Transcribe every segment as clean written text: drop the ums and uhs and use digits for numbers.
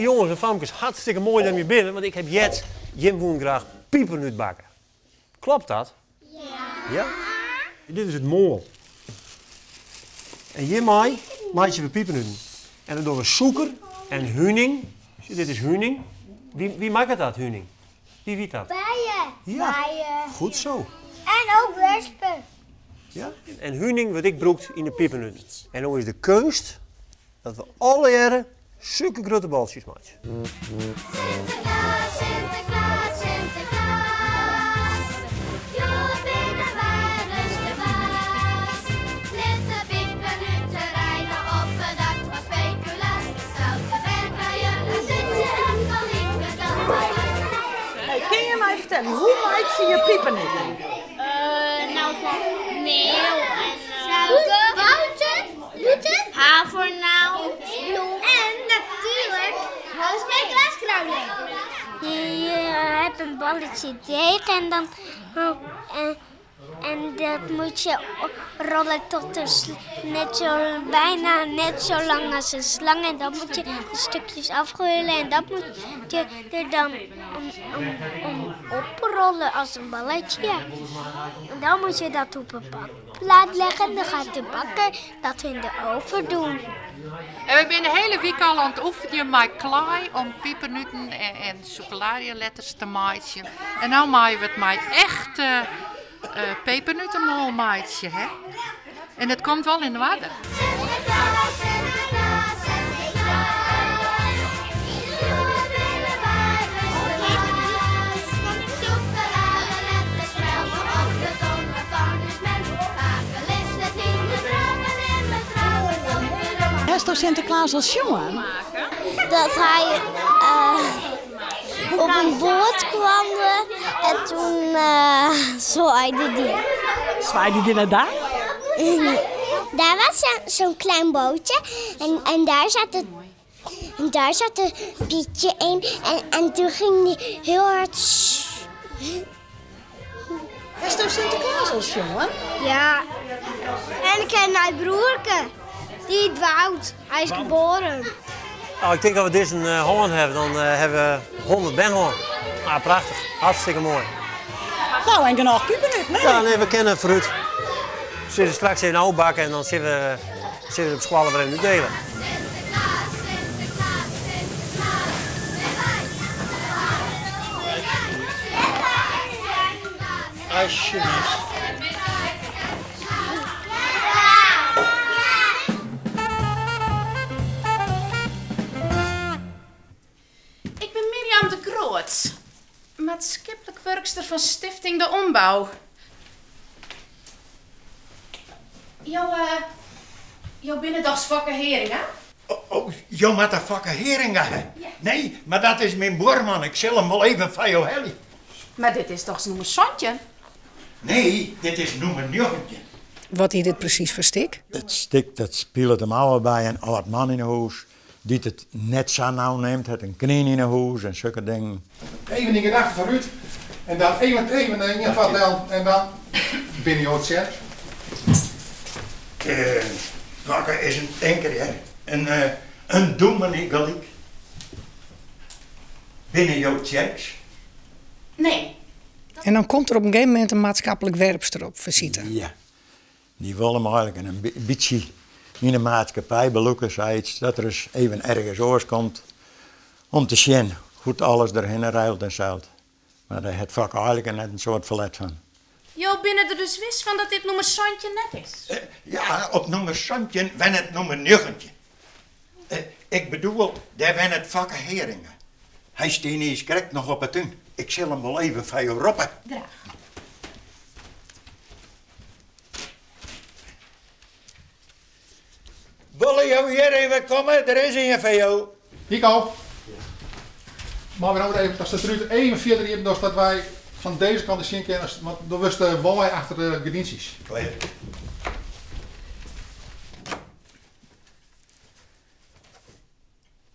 Jonges en famkes, hartstikke moai dat jim binne, want ik ha heard, jim woenen graach pipernút bakke. Kloppet dat? Ja. Ja? Dit is it moal. En hjirmei meitsje we pipernuten. En dan dogge we sûker en huning. Sjoch, dit is huning. Wie, wie makket dat, huning? Wie wit dat? Bijen. Ja. Bijen. Goed zo. En ook wespen. Ja? En huning wurdt ek brûkt yn de pipernuten. En no is de keunst dat we allegearre sulke grutte boltsjes meitsje. Sinterklaas, Sinterklaas, Sinterklaas. Jo binne waarris de baas. Lit de pipernuten reine op it dak fan spekulaas. Stoute bern krije in dútsje en gelyk it dat mar Hey, kin je my fertelle, hoe meitsje je pipernuten? No fan meel en suiker, boter, bûter, havernauw, bloem en natuerlik spekulaaskruiden. Je hebt een balletje deeg en dan en dat moet je rollen tot de net zo, bijna net zo lang als een slang. En dan moet je de stukjes afrollen en dat moet je er dan om, om, om oprollen als een balletje. En dan moet je dat op een bakplaat leggen en dan gaat de bakker dat in de oven doen. En we binne de hiele wike al oan it oefenjen mei klaai om pipernuten en, en sûkelarjeletters te meitsjen. En no meie we it mei echte pepernutemoal meitsje. Hè? En it komt wol yn oarder. Sinterklaas, Sinterklaas, Sinterklaas. Jo binne waarris de baas. Sûkeladeletters smelte op de tonge fan ús mem. Pake lit it hynder drave en nimme trouwe op de rom. Hasto Sinterklaas al sjoen? Dat hy op in boat kwam en toen zwaaide die. Zwaaide die naar daar? Daar was zo'n klein bootje en, en, daar zat het, en daar zat een Pietje in en, en toen ging die heel hard. Hasto Sinterklaas al sjoen? Ja. En ik ken mijn broerke. Die heet Wout. Hij is geboren. Nou, ik tink dat we dizze hân hawwe, dan hawwe we 100 bern hân. Ah, prachtich. Hartstikke moai. No, en genôch pipernuten, hè? Ja, nee, we kinne foarút. We sille straks even ôfbakke en dan sille we, sille we op skoalle wer even útdiele. Sinterklaas, Sinterklaas, Sinterklaas. Alsjeblieft. Ik bin Mirjam de Groot, maatskiplik wurkster fan Stifting De Ombou. Jo, eh, jo binne dochs Fokke Heringa? Oh, jo moatte Fokke Heringa ha? Nee, mar dat is myn buorman. Ik sil him wol even foar jo helje. Mar dit is dochs nûmer 17? Nee, dit is nûmer 19. Wat is dit presys foar stik? It stik dat spilet him ôf by in âld man yn 'e hûs dy't it net sa nau nimt, hat in knyn yn 'e hûs en sokke dingen. Even yn gedachten foarút en dan even even ien twa tellen en dan binne jo it tsjerk. Fokke is in tinker hear, in in dûmny gelyk. Binne jo tsjerks? Nee. En dan komt der op in gegeven momint in maatskiplik werpster op fisite. Ja, dy wol him eigenlik in bytsje yn de maatskippij belûke, sayts, dat er ris even ergens oars komt om te sjen hoe't alles derhinne reilt en zeilt. Mar dêr hat Fokke eigenlik net in soad ferlet fan. Jo binne der dus wis fan dat dit nûmer 17 net is? Ja, op nûmer 17 wennet nûmer 19. Ik bedoel, dêr wennet Fokke Heringa. Hy stie niis krekt noch op 'e tún. Ik sil him wol even foar jo roppe. Graach. Wolle jo hjir even komme? Der is ien foar jo. Nico, meie we no even, ast it rút even fierder iepen dochst dat wy fan dizze kant sjen kinne, want do wurdst de wei achter de gerdyntsjes. Klear.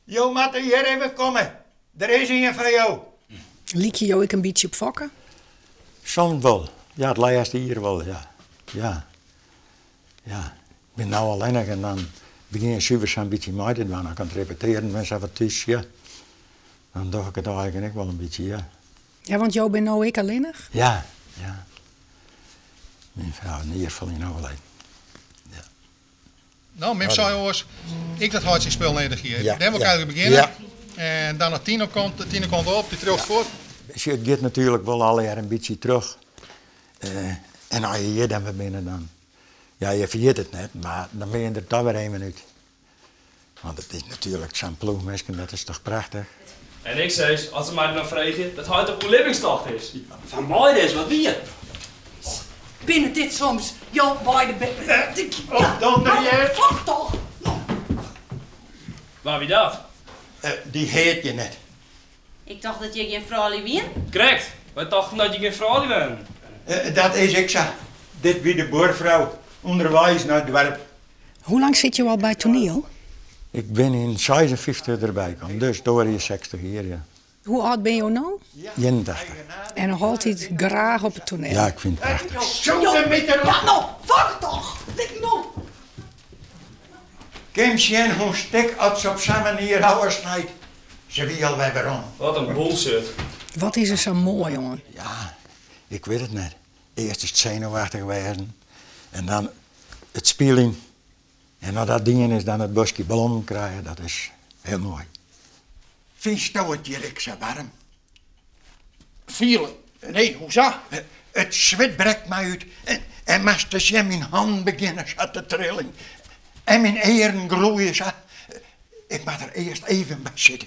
Jo moatte hjir even komme, der is ien foar jo. Lykje jo ek in bytsje op Fokke? Soms wol. Ja, it lêste jier wol, ja. Ja. Ja. Ik bin no allinnich en dan begjin je suver sa'n bytsje mei te dwaan. As ik oan it repetearen bin, sa wat thús, ja. Dan doch ik it eigen ek wol in bytsje, ja. Ja, want jo binne no ek allinnich? Ja, ja. Myn frou in jier ferlyn overleden. Ja. No, mem sei oars, ik dat heit syn spul nedich hie. Ja, Dêr wol ik ja. eigentlik begjinne. Ja. En dan de Tine komt, de Tine komt op, dy triuwt fuort. Sjoch, it giet natuerlik wol allegear in bytsje troch. En as je hjir dan wer binne, dan, ja, je ferjitte it net, mar dan binne je der toch wer even út. Want it is natuerlik sa'n ploech minsken, dat is toch prachtich. En ik sis, as se my dan freegje, dat heit op oerlibbingstocht is. Fan mei ris, wat wie it? Binne dit soms jo beide Oh, donder hear. Fuck toch! Wa wie dat? Dy heart je net. Ik tocht dat je gjin froulju wienen. Krekt, wy tochten dat je gjin froulju wienen. Dat is ek sa. Dit wie de buorfrou ûnderweis nei it doarp. Hoe lang sit jo al by it toaniel? Ik bin yn 56 derby kommen, dus doar je 60 jier, ja. Hoe âld binne jo no? 81. En noch altyd graach op it toaniel? Ja, ik fyn it prachtich. Ja, no, fuck toch! Lit no! Kim sjen hoe stik as se op sa'n manier ôfsnijt. Se wie alwer werom. Wat in bullshit. Wat is der sa moai oan? Ja, ik wit it net. Earst is it senuwachtich wêzen en dan it spyljen. En as dat dien is, dan it boskje blommen krije, dat is hiel moai. Fynsto it hjir ek sa waarm? Fiele? Nee, hoesa? It swit brekt my út en moatst ris sjen, myn hannen begjinne sa te trillen en myn earen gloeie sa. Ik moat der earst even by sitte.